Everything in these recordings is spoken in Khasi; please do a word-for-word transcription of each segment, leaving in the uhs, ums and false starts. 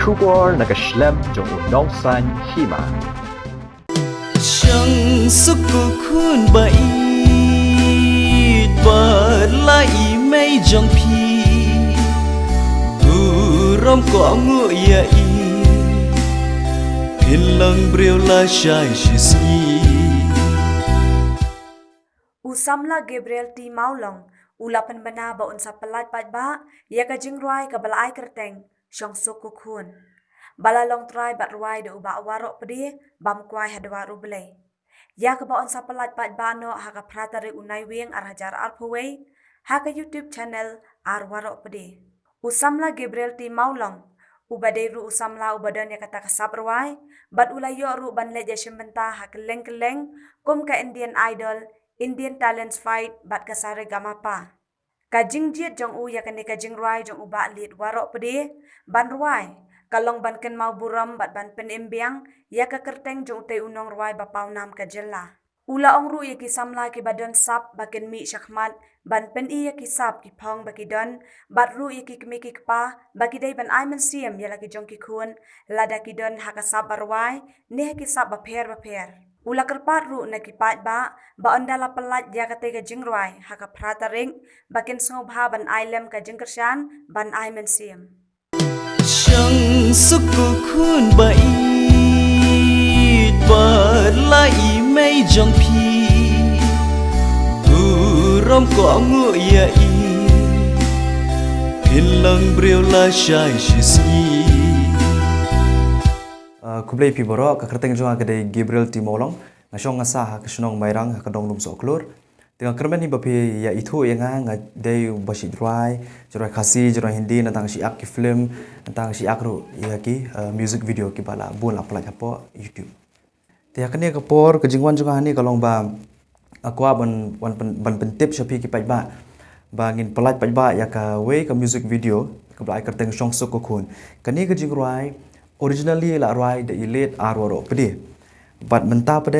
Khubor na ka shlem jong u Nongsaiñ Hima. Shang suk ko khun ba ïeit bad la i mei jong phi. Burom ko ngu ïa i. Phin long briew lashai shisngi. U samla Gabriel T Mawlong u la pynbna ba un sa pyllait paidbah ïa ka jingrwai kaba la ai kyrteng Shong Suk Ko Khun, ba la long trai bad rwai da u Bah Waroh Pde, bam kwai ha dwar U Blei, ïa kaba un sa pyllait paidbah noh ha ka phra tarik u Naiwieng ar hajar arphew wei ha ka YouTube channel R Waroh Pde. U samla Gabriel T Mawlong uba dei ruh u samla uba don ïa kata ka sap rwai bad u la ïoh ruh ban leit ïashim bynta ha kylleng kylleng kum ka Indian Idol, Indian Talents Fight bad ka Saregamapa. Ka jingjied jong u ïa kane ka jingrwai jong u Bah Liet Waroh Pde ban rwai ka long ban kynmaw burom bad ban pynim biang ïa ka kyrteng jong utei u nongrwai ba pawnam ka jylla. U la ong ruh ïa ki samla kiba don sap ba kin mih shakhmat ban pyni ïa ki sap ki phong ba ki don bad ruh ïa ki kmie ki kpa ba ki dei ban ai mynsiem ïa la ki jong ki khun lada ki don ha ka sap ba rwai ne ha ki sap bapher bapher. U la kyrpad ruh na ki paidbah ba ynda la pyllait ïa katei ka jingrwai ha ka phra tarik ba kin sngewbha ban ai lem ka jingkyrshan ban ai mynsiem. Shang suk ko khun ba ïeit bad la i mei jong phi. Burom ko ngu ïa i. Phin long briew lashai shisngi. Ah, khublei phi baroh, ka kyrteng jong nga ka dei Gabriel T Mawlong. Nga shong nga sah ha ka shnong Mairang ha ka dong Lumsohkhlur. Te nga kyrmen hi ba phi ïa ithuh ïa nga, nga dei ba shi rwai, shi rwai Khasi, shi rwai Hindi, nangta nga shi ak ki film, nangta nga shi ak ruh ïa ki, eh, music video kiba la bun la pyllait hapoh YouTube. Te ha kane ka por ka jingwan jong nga hangne ka long ba nga kwah ban, ban, ban, ban pyntip sha phi ki paidbah ba ngin pyllait paidbah ïa kawei ka music video kaba la ai kyrteng Shong Suk Ko Khun. Kane ka jingrwai originally la rwai da i late R Waroh Pde. Bad mynta pat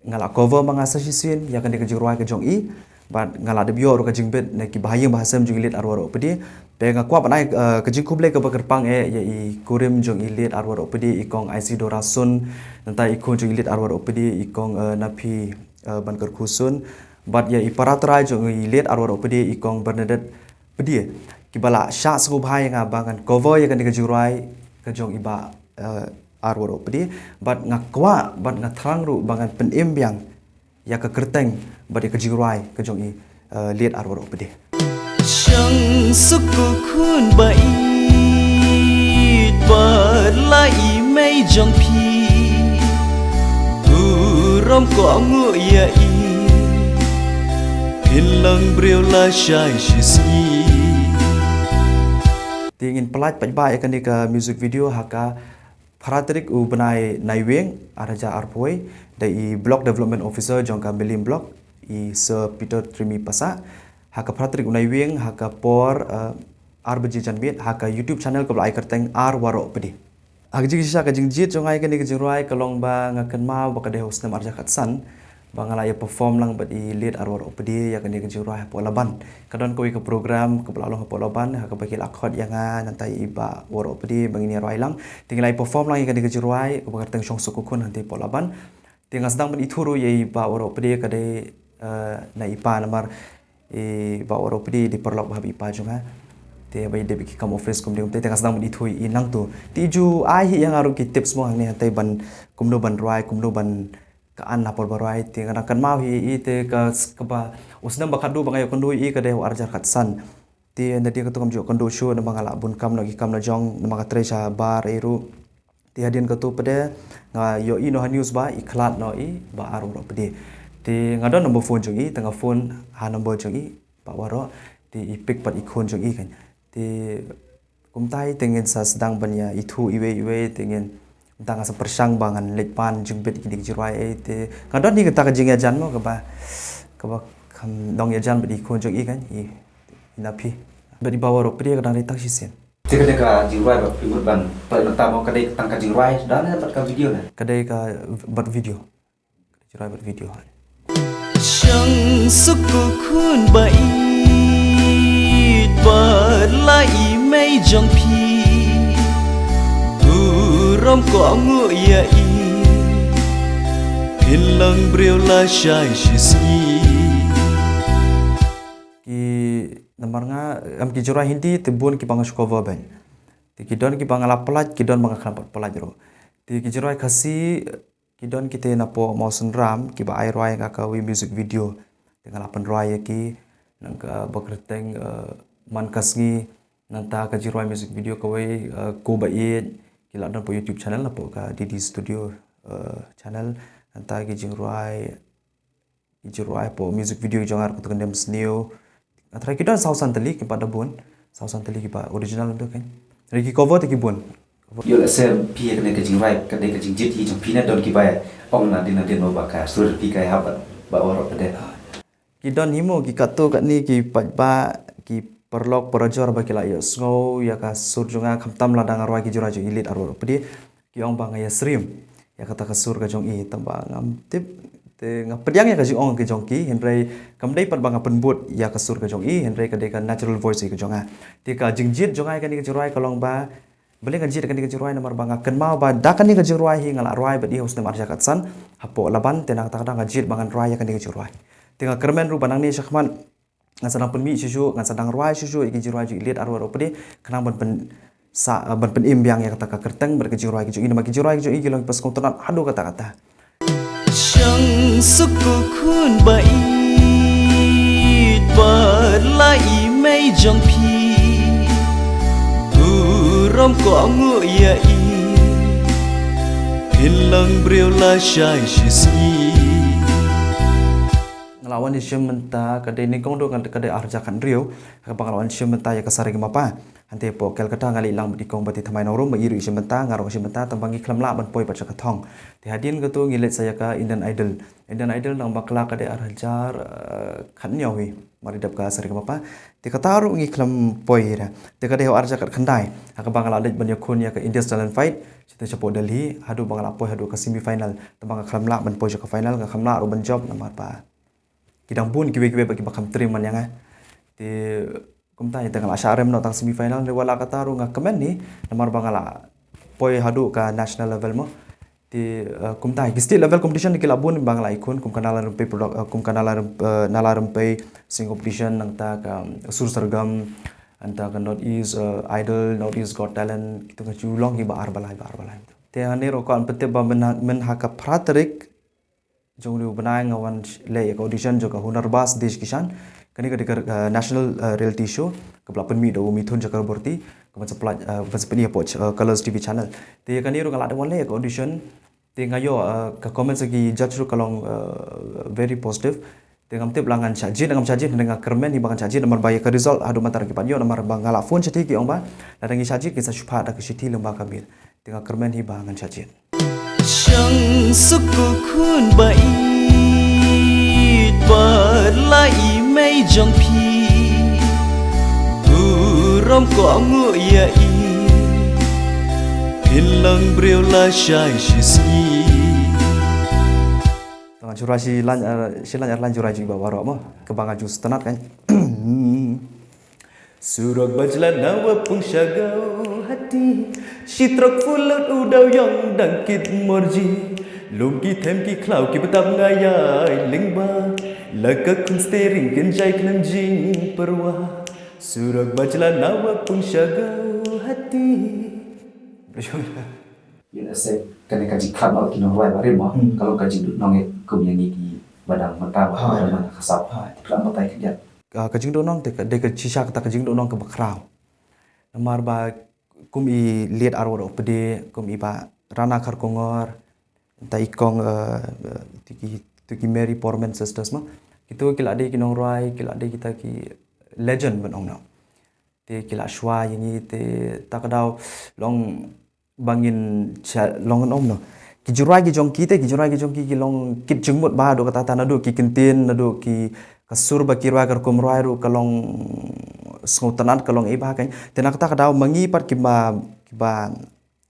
nga la cover ma nga sa shisien ïa kane ka jingrwai ka jong i. Bad nga la dep ïoh ruh ka jingbit na ki bahaïing bahasem jong i late R Waroh Pde. Te nga kwah ban ai, eh, ka jingkhublei kaba kyrpang eh ïa i kurim jong i late R Waroh Pde, i kong Isidora Sun, nangta i khun jong i late R Waroh Pde, i kong, eh, Naphi, eh, Bankyrkhu Sun. Bad ïa i para trai jong i late R Waroh Pde, i kong Bernadette Pde, kiba la shah sngewbha ïa nga ba ngan cover ïa kane ka jingrwai ka jong i Bah, eh, R Waroh Pde. Bad nga kwah bad nga thrang ruh ba ngan pynim biang ïa ka kyrteng bad ïa ka jingrwai ka jong i, eh, late R Waroh Pde. Shang suk ko khun ba ïeit bad la i mei jong phi. Burom ko ngu ïa i. Phin long briew lashai shisngi. Te ngin pyllait paidbah ïa kane ka music video ha ka phra tarik u bnai Naiwieng ar hajar arphew wei da i Block Development Officer jong ka Mylliem Block, i Sir Peter Trimi Passah, ha ka phra tarik u Naiwieng ha ka por, eh, ar baje janmiet ha ka YouTube channel kaba la ai kyrteng R Waroh Pde. Ha ka jingshisha ka jingjied jong nga ïa kane ka jingrwai ka long ba nga kynmaw ba ka dei ha u snem ar hajar khatsan ba nga la ïa perform lang bad i late R Waroh Pde ïa kane ka jingrwai hapoh Laban. Ka don kawei ka program kaba la long hapoh Laban ha kaba ki la khot ïa nga nangta i Bah Waroh Pde ba ngin ïa rwai lang. Te ngi la ïa perform lang ïa kane ka jingrwai kaba kyrteng Shong Suk Ko Khun hangtei hapoh Laban. Te nga sdang ban ithuh ruh ïa i Bah Waroh Pde, ka dei, eh, na i pa namar i Bah Waroh Pde i dei paralok bha bad i pa jong nga. Te ba i dei bad ki kam office kumne kumne, te nga sdang ban ithuh ïa i nangtu. Te i ju ai hi ïa nga ruh ki tips mo hangne hangtei ban kumno ban rwai, kumno ban ka an na por ba rwai. Te nga dang kynmaw hi ïa i te ka, kaba u snem ba khatduh ba nga ïoh kynduh ïa i ka dei ha u ar hajar khatsan. Te nadien kata ngam ju ïoh kynduh shuh namar nga la bun kam noh ki kam noh jong, namar nga trei sha bar ei ruh. Te hadien kata pat nga ïohi noh ha news ba i khlad noh i Bah R Waroh Pde. Te nga don number phone jong i, te nga phone ha number jong i Bah Waroh, te i pick pat i khun jong i kan. Te kumta te ngin sa sdang ban ïa ithuh iwei iwei, te ngin, mynta nga sa pyrshang ba ngan leit pan jingbit ïa kine ki jingrwai ei, te nga don hi kata ka jingïajan mo kaba, kaba kham dang ïajan bad i khun jong i kan, i, i Naphi. Bad i Bah Waroh Pde ka dang dei tang shisien. Te ka dei ka jingrwai bad phi mut ban pynlong tang mo, ka dei tang ka jingrwai da ne bad ka video ne? Ka dei ka bad video. Ka dei jingrwai bad video ha. Shang suk ko khun ba ïeit bad la i mei jong phi. Rom ko ngu ïa i. Phin long briew lashai shisngi. Ki namar nga, em, ki jingrwai Hindi te bun kiba nga shu cover beit. Te ki don kiba nga la pynlait, ki don ba nga khlem pat pynlait ruh. Te ki jingrwai Khasi, ki don kite napoh Mawsynram kiba ai rwai ïa kawei music video. Te nga la pynrwai ïa ki, nang kaba kyrteng, eh, Man Ka Sngi, nangta ka jingrwai music video kawei, eh, Ko Ba Ïeit, ki la don hapoh YouTube channel, hapoh ka D D Studio, eh, channel, nangta ki jingrwai, ki jingrwai hapoh music video jong nga ruh kito ka Niam Sniew. Nga tharai ki don saw san tylli, kim pat da bun, saw san tylli kiba original tu kan. Hynrei ki cover te ki bun. Ïoh lehse phi ïa kane ka jingrwai, kane ka jingjied hi jong phi ne don kiba ong nadien nadien ba ka sur phi ka hap ba waroh pdeng. Ki don hi mo, ki katto katne ki paidbah, ki paralok parajor ba ki la ïohsngew ïa ka sur jong nga khamtam lada nga rwai ki jingrwai jong i Late Arwah Pde, ki ong ba nga ïasyriem ïa kata ka sur ka jong i, tangba ngam tip, te nga pdiang ïa ka jingong ka jong ki, hynrei kam dei pat ba nga pynbud ïa ka sur ka jong i, hynrei ka dei ka natural voice ka jong nga. Te ka jingjied jong nga ïa kane ka jingrwai ka long ba, balei nga jied ïa kane ka jingrwai, namar ba nga kynmaw ba da kane ka jingrwai hi nga la rwai bad i ha u snem arhajar khatsan hapoh Laban, te nangta ka daw nga jied ba ngan rwai ïa kane ka jingrwai. Te nga kyrmen ruh ba nangne shakhmat ngan sa dang pynmih shuh shuh, ngan sa dang rwai shuh shuh ïa ki jingrwai jong i Late Arwah Pde, khnang ban pyn, sa, eh, ban pynim biang ïa kata ka kyrteng bad ka jingrwai ka jong i, namar ki jingrwai ka jong i ki long kiba sngewtynnat haduh katta katta. Shang suk u khun ba ïeit bad la i mei jong phi. Burom ko ngu ïa i. Phin long briew lashai shisngi. Nga la wan shim mynta ka dei nyngkong duh ngan ka dei arhajar khathynriew, kaba nga la wan shim mynta ïa ka Saregama Pa. Hangtei hapoh Kolkata nga leit lang bad i kong Bathymmai Nongrum, ba i ruh i shim bynta, nga ruh nga shim bynta, tangba ngi khlem lah ban poi pat sha ka thong. Te hadien kata ngi leit sa ïa ka Indian Idol. Indian Idol nang bakla ka dei arhajar, eh, khathynñiew hi, mar i dep ka Saregama Pa. Te kata ruh ngi khlem poi hi re. Te ka dei ha arhajar khatkhyndai ha kaba nga la leit ban ïakhun ïa ka India's Talent Fight, shata shapoh Delhi, haduh ba nga la poi haduh ka semi final. Tangba nga khlem lah ban poi sha ka final, nga khlem lah ruh ban jop namar ba ki dang bun kiwei kiwei ba kiba kham trei man ïa nga. Te kumta ïa te nga la shah rem noh tang semi final, hynrei wat la kata ruh nga kmen hi namar ba nga la poi haduh ka national level mo. Te, eh, kumta ki state level competition ki la bun ba nga la ïakhun, kum ka Nala Rympei product, eh, kum ka Nala Rymp-, eh, Nala Rympei singing competition, nangta ka, um, Sur Sargam, nangta ka North East, eh, Idol, North East Got Talent, kito nga ju long kiba ar ba lai, ba ar ba lai. Te hangne ruh ko an pyntip ba myn ha, myn ha ka phra tarik jong une u bnai nga wan sh-, leh ïa ka audition jong ka Hunar Baaz Desh Ki Shaan. Kane ka dei ka, eh, national, eh, reality show kaba la pynmih da u Mithun Chakraborty, kaban sa pla-, eh, ban sa pyni hapoh, eh, Colors T V channel. Te kane ruh nga la dep wan leh ïa ka audition. Te nga ïoh, eh, ka comments ki judge ruh ka long, eh, very positive. Te ngam tip la ngan shah jied, ngam shah jied, nga kyrmen hi ba ngan shah jied namar ba ïa ka result haduh mynta ki pat ïoh namar ba nga la phone shithi ki ong ba lada ngi shah jied ki sa shu phah da ka shithi lyngba ka mail. Te nga kyrmen hi ba ngan shah jied. Shang suk u khun ba ïeit bad la i mei jong phi. Burom ko ngu ïa i. Phin long briew lashai shisngi. Tang shu rwai shi lain, eh, shi lain ar lain shu rwai jong i Bah Waroh mo. Kaba nga ju sngewtynnat kan. Surok ba jlan na wa pung sha Guwahati, shi trok fulut u daw ïong dang kit morji. Lum ki them ki khlaw ki btap nga ïai lyngba, la ka khun steering kin jai khlem jingpyrwa. Surok ba jlan na wa pung sha Guwahati. Ïa lehse kane ka jingkhlad noh ki nongrwai barim mo, hmm, ka long ka jingduhnong ïa kum ïa ngi kiba dang mynta ba, ha, dang mynta ka sap. Ha. Te phi lah batai khyndiat. Ka, ka jingduhnong te ka dei ka shisha kata ka jingduhnong kaba khraw. Namar ba kum i Late Arwah Pde, kum i Bah Rana Kharkongor, nangta i kong, eh, eh, tu ki, tu ki Mary Porman Sisters mo. Kito ki la dei ki nongrwai, ki la dei kita ki legend ban ong noh. Te ki la shuwa ïa ngi te ta ka daw long ba ngin sha long, ong noh. Ki jingrwai ki jong ki te, ki jingrwai ki jong ki ki long kit jingmut bha haduh katta katta, naduh ki ktien, naduh ki ka sur ba ki rwai, ka rukom rwai ruh ka long sngewtynnat, ka long ei bha kan. Te na kata ka daw ma ngi pat kiba, kiba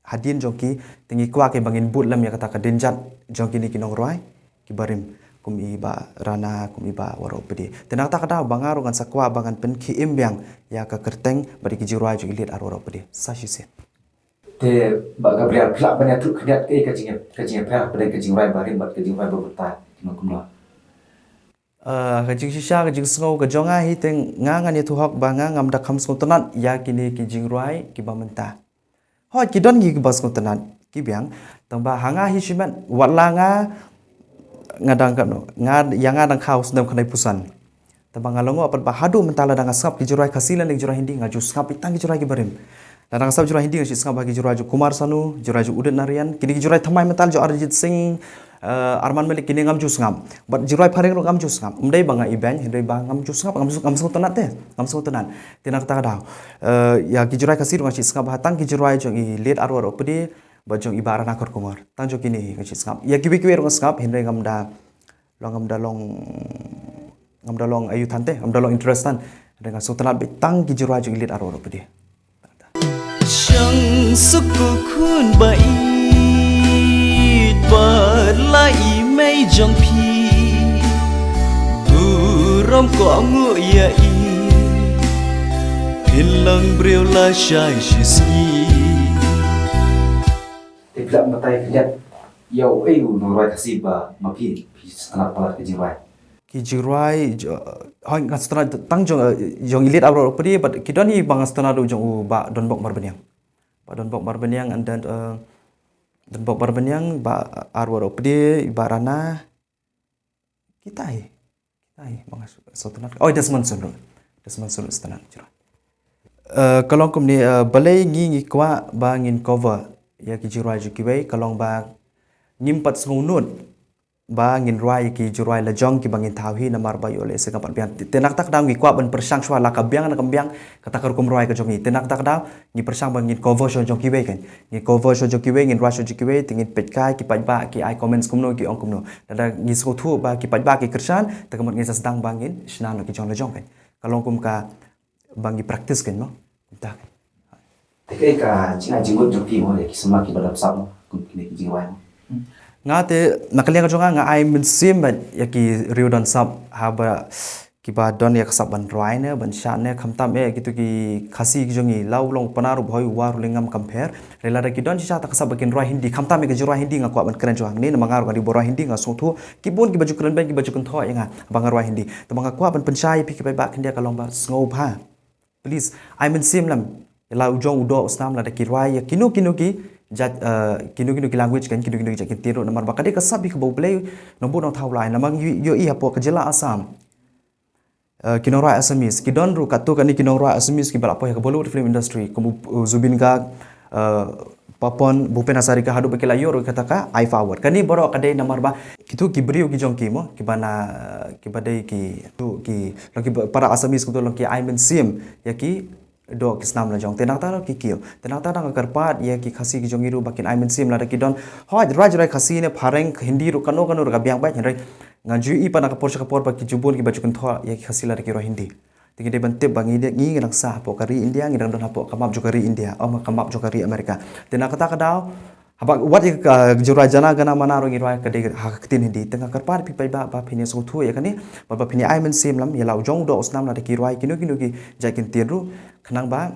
hadien jong ki, te ngi kwah ki ba ngin bud lem ïa kata ka dienjat jong kine ki nongrwai kiba rim, kum i Bah Rana, kum i Bah Waroh Pde. Te na kata ka daw ba nga ruh ngan sa kwah ba ngan pynkhie im biang ïa ka kyrteng bad ïa ki jingrwai jong i Late Arwah Pde sa shisien. Te Bah Gabriel, phi lah ban ïathuh khyndiat kaei ka jing, ka jingïapher hapdeng ka jingrwai barim bad ka jingrwai ba mynta, kumno kumno? Ah, ka jingshisha, ka jingsngew ka jong nga hi te nga ngan ïathuh hok ba nga ngam da kham sngewtynnat ïa kine ki jingrwai kiba mynta. Hooid, ki don ki kiba sngewtynnat, ki biang. Tang ba ha nga hi shimet, wat la nga, nga dang katno, nga, ïa nga dang khaw snem khyndai phew san. Tang ba nga long pat ba haduh mynta lada nga sngap ki jingrwai Khasi lane ki jingrwai Hindi, nga ju sngap tang ki jingrwai kiba rim. Lada nga sngap jingrwai Hindi, nga shu sngap ha ki jingrwai jong Kumar Sanu, jingrwai jong Udit Narayan, kine ki jingrwai thymmai mynta jong Arijit Singh, eh, Armaan Malik, kine ngam ju sngap. Bad jingrwai phareng ruh ngam ju sngap. Ym dei ba nga ibeiñ, hynrei ba ngam ju sngap, ngam ju, ngam sngewtynnat te, ngam sngewtynnat. Te na kata ka daw, eh, ïa ki jingrwai Khasi ruh nga shu sngap bha, tang ki jingrwai jong i late Arwar Opade bad jong i Bah Rana Kharkongor. Tang jong kine hi nga shu sngap. Ïa kiwei kiwei ruh nga sngap, hynrei ngam da long, ngam da long, ngam da long aïu than te, ngam da long interest than. Hynrei nga sngewtynnat beit tang ki jingrwai jong i late Arwar Opade. Shang suk u khun ba ïeit bad la i mei jong phi. Burom ko ngu ïa i. Phin long briew la shai shi sngi. Te phi lah ban batai khyndiat ïa uei u nongrwai Khasi ba ma phi, phi sngewtynnat palat ka jingrwai? Ki jingrwai, jo-, hooid, nga sngewtynnat tang jong, eh, jong i late Arwar Opade, bad ki don hi ba nga sngewtynnat ruh jong u Bah Donbok Marbaniang. Bah Donbok Marbaniang, and then, eh, Donbok Marbaniang, Bah Arwar Opade, Bah Rana. Kita hi. Kita hi ba nga sngewtynnat. Oh, Desmond Soon ruh. Desmond Soon ruh sngewtynnat jingrwai. Eh, ka long kumne, eh, balei ngi ngi kwah ba ngin cover ïa ki jingrwai jong kiwei, ka long ba ngim pat sngewnud ba ngin rwai ïa ki jingrwai la jong kiba ngin thaw hi, namar ba ïoh lehse kam pat biang. Te na kata ka daw ngi kwah ban pyrshang shuwa, la ka biang ne kam biang kata ka rukom rwai ka jong ngi. Te na kata ka daw ngi pyrshang ba ngin cover shuwa jong kiwei kan. Ngin cover shuwa jong kiwei, ngin rwai shuwa jong kiwei, te ngin peit kai ki paidbah ki ai comments kumno, ki ong kumno. Lada ngi sngewthuh ba ki paidbah ki kyrshan, te ka mut ngin sa sdang ba ngin shna noh ki jong la jong kan. Ka long kum ka ba ngi practice kan mo. Kumta. Te kaei ka jingai jingmut jong phi mo, ïa ki samla kiba dap sap mo, kum kine ki jingrwai mo? Nga te, na ka liang ka jong nga, nga ai mynsiem bad ïa ki riew don sap, haba kiba don ïa ka sap ban rwai ne, ban shad ne, khamtam eh kito ki Khasi ki jong ngi, la u long u Pnar, u Bhoi, u War, u Lyngngam, kam pher. Hynrei lada ki don shisha ta ka sap ba kin rwai Hindi, khamtam eh ka jingrwai Hindi, nga kwah ban kren jong nga ne, namar nga ruh nga dei uba rwai Hindi, nga sngewthuh ki bun kiba ju kren beiñ, kiba ju kynthoh ïa nga ba nga rwai Hindi. Te ba nga kwah ban pynshai ïa phi ki paidbah khyndiat, ka long ba sngewbha, please, ai mynsiem lem ïa la u jong u doh u snam lada ki rwai ïa kino kino ki jait, eh, kino kino ki language kan, kino kino ki jait kyntien ruh, namar ba ka dei ka sap hi kaba U Blei Nongbuh Nongthaw u la ai. Namar ngi ïohi hapoh ka jylla Assam, eh, ki nongrwai Assamese ki don ruh, katto katne ki nongrwai Assamese kiba la poi ha ka Bollywood film industry kum u, u Zubeen Garg, eh, Pawan, Bhupen Hazarika, haduh ba ki la ïoh ruh kata ka IIFA Award. Kane baroh ka dei namar ba kito ki briew ki jong ki mo, kiba na, kiba dei ki, tu ki, long ki para Assamese kumto, long ki ai mynsiem ïa ki doh ki snam la jong. Te nangta ruh ki kiew. Te nangta nga kyrpad ïa ki Khasi ki jong ngi ruh ba kin ai mynsiem lada ki don. Hooid, rwai jingrwai Khasi ne phareng, Hindi ruh, kano kano ruh ka biang bha, hynrei nga ju ïohi pat na ka por sha ka por ba ki ju bun kiba ju kynthoh ïa ki Khasi lada ki rwai Hindi. Te ngi dei ban tip ba ngi dei, ngi ngi dang sah hapoh ka ri India, ngi dang don hapoh ka map jong ka ri India, ym ka map jong ka ri America. Te na kata ka daw, haba wat ïa ka jingrwai Jana Gana Mana ruh ngi rwai ka dei ha ka ktien Hindi. Te nga kyrpad ïa phi paidbah ba phin ïa sngewthuh ïa kane, bad ba phin ïa ai mynsiem lem ïa la u jong u doh u snam lada ki rwai kino kino ki jait kyntien ruh, khnang ba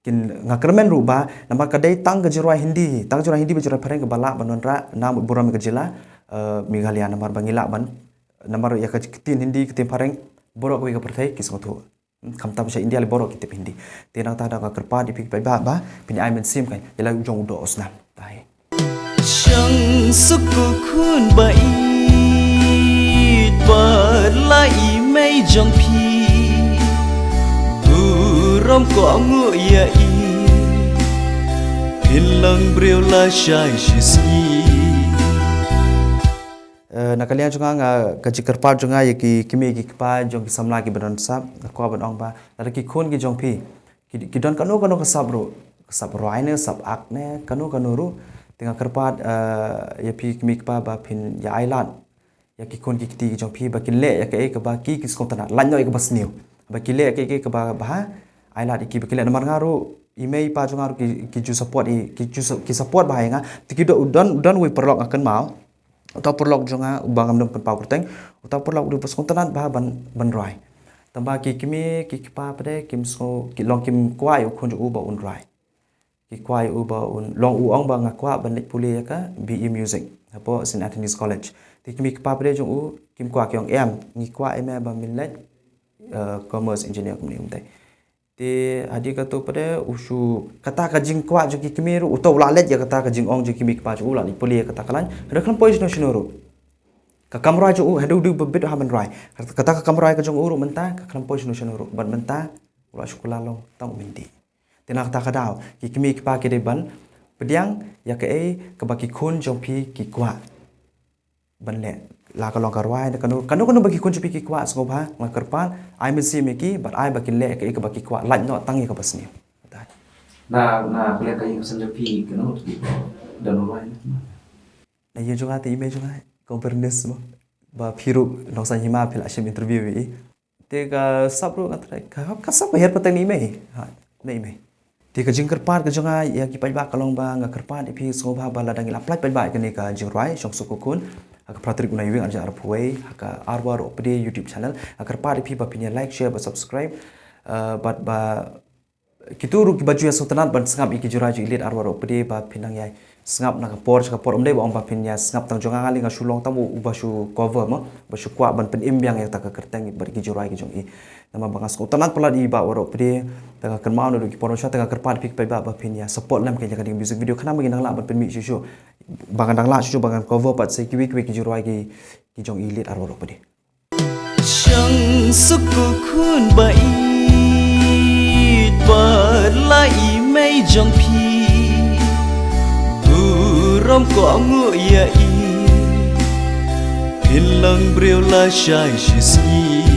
kin, nga kyrmen ruh ba namar ka dei tang ka jingrwai Hindi, tang ka jingrwai Hindi bad jingrwai phareng kaba lah ban wanrah nam bad burom ïa ka jylla, eh, Meghalaya, namar ba ngi lah ban, namar ïa ka ktien Hindi, ktien phareng, baroh kawei ka pyrthei ki sngewthuh. Khamtam sha India lei baroh ki tip Hindi. Te nangta nga kyrpad ïa phi paidbah ba phin ai mynsiem kan ïa la u jong u doh u snam. Bye. Shang suk u khun ba ïeit bad la i mei jong phi. Burom ko ngu ïa i. Phin long briew la shai shi sngi. Eh, na ka liang jong nga, nga, ka jingkyrpad jong nga ïa ki kmie ki kpa jong ki samla kiba don sap, nga kwah ban ong ba lada ki khun ki jong phi ki, ki don kano kano ka sap ruh, ka sap rwai ne, sap act ne, kano kano ruh, te nga kyrpad, eh, ïa phi kmie kpa ba phin ïa ailad ïa ki khun ki kti ki jong phi ba kin leh ïa kaei kaba ki, ki sngewtynnat, lait noh ïa kaba sniew. Ba ki leh ïa kaei kaba bha, ailad ïa ki ba kin leh. Namar nga ruh, i mei i pa jong nga ruh ki, ki ju support, i ki ju su-, ki support bha ïa nga. Te ki don, don, don uwei u paralok nga kynmaw. Uta u paralok jong nga uba ngam nym pynpaw kyrteng, uta u paralok u dei uba sngewtynnat bha ban, ban rwai. Tangba ki kmie ki kpa pat de kim sngew, ki long kim kwah ïa u khun jong u ba un rwai. ki kwah ïa u ba un long, u ong ba nga kwah ban leit pule ïa ka B E Music hapoh Saint Anthony's College. Te ki kmie ki kpa pat de jong u kim kwah, ki ong em, ngi kwah ïa me ba men leit eh, commerce engineer kumne kumtai. Te hadien kata pat de u shu, kata ka jingkwah jong ki kmie ruh, uta u la leit ïa kata ka jingong jong ki kmie ki kpa jong u, la leit pule ïa kata ka lain. Hynrei khlem poi shano shano ruh. Ka kam rwai jong u haduh duh ba bit ha ban rwai. Kata ka kam rwai ka jong u ruh mynta ka khlem poi shano shano ruh. Bad mynta u la shu kylla long tang u mihdi. Te na kata ka daw ki kmie ki kpa ki dei ban pdiang ïa kaei kaba ki khun jong phi ki kwah ban leh, la ka long ka rwai ne kano kano kano ba ki khun jong phi ki kwah, sngewbha, nga kyrpad ai mynsiem ïa ki bad ai ba kin leh kaei kaba ki kwah, lait noh tang ïa kaba sniew. Na na pule ka ïing ka sem jong phi, kano ki don rwai ne? Na ïing jong nga te i mei jong nga, kong Bernice mo, ba phi ruh nongsaiñ hima phi la shim interview ïa i. Te ka sap ruh nga trai, ka, ka sap ka hiar pateng na i mei. Ha, na i mei. Te ka jingkyrpad ka jong nga ïa ki paidbah ka long ba nga kyrpad ïa phi sngewbha ba lada ngi la pynlait paidbah ïa kane ka jingrwai Shong Suk Ko Khun ha ka phra tarik u Naiwieng arhajar arphew wei ha ka Arwah Roh Pde YouTube channel, nga kyrpad ïa phi ba phin ïa like, share bad subscribe. Uh, bad ba kito ruh kiba ju ïa sngewtynnat ban sngap ïa ki jingrwai jong i Lit Arwah Roh Pde ba phin nang ïa sngap na ka por sha ka por, ym dei ba ong ba phin ïa sngap tang jong nga, nga lei nga shu long tang uba shu cover mo, ba shu kwah ban pynim biang ïa kata ka kyrteng bad ki jingrwai ki jong i. Namar ba nga sngewtynnat palat ïa i Bah Arwah Roh Pde, te nga kynmaw naduh ki por mynshuwa, te nga kyrpad ïa phi ki paidbah ba phin ïa support lem ka ïa ka ding music video, khnang ba ngin nang lah ban pynmih shuh shuh, ba ngan nang lah shuh shuh ba ngan cover pat sa kiwei kiwei ki jingrwai ki, ki jong i Lit Arwah Roh Pde. Shong Suk Ko Khun ba ïeit bad la i mei jong phi, burom kohnguh ïa i. Phin long briew lashai shisngi,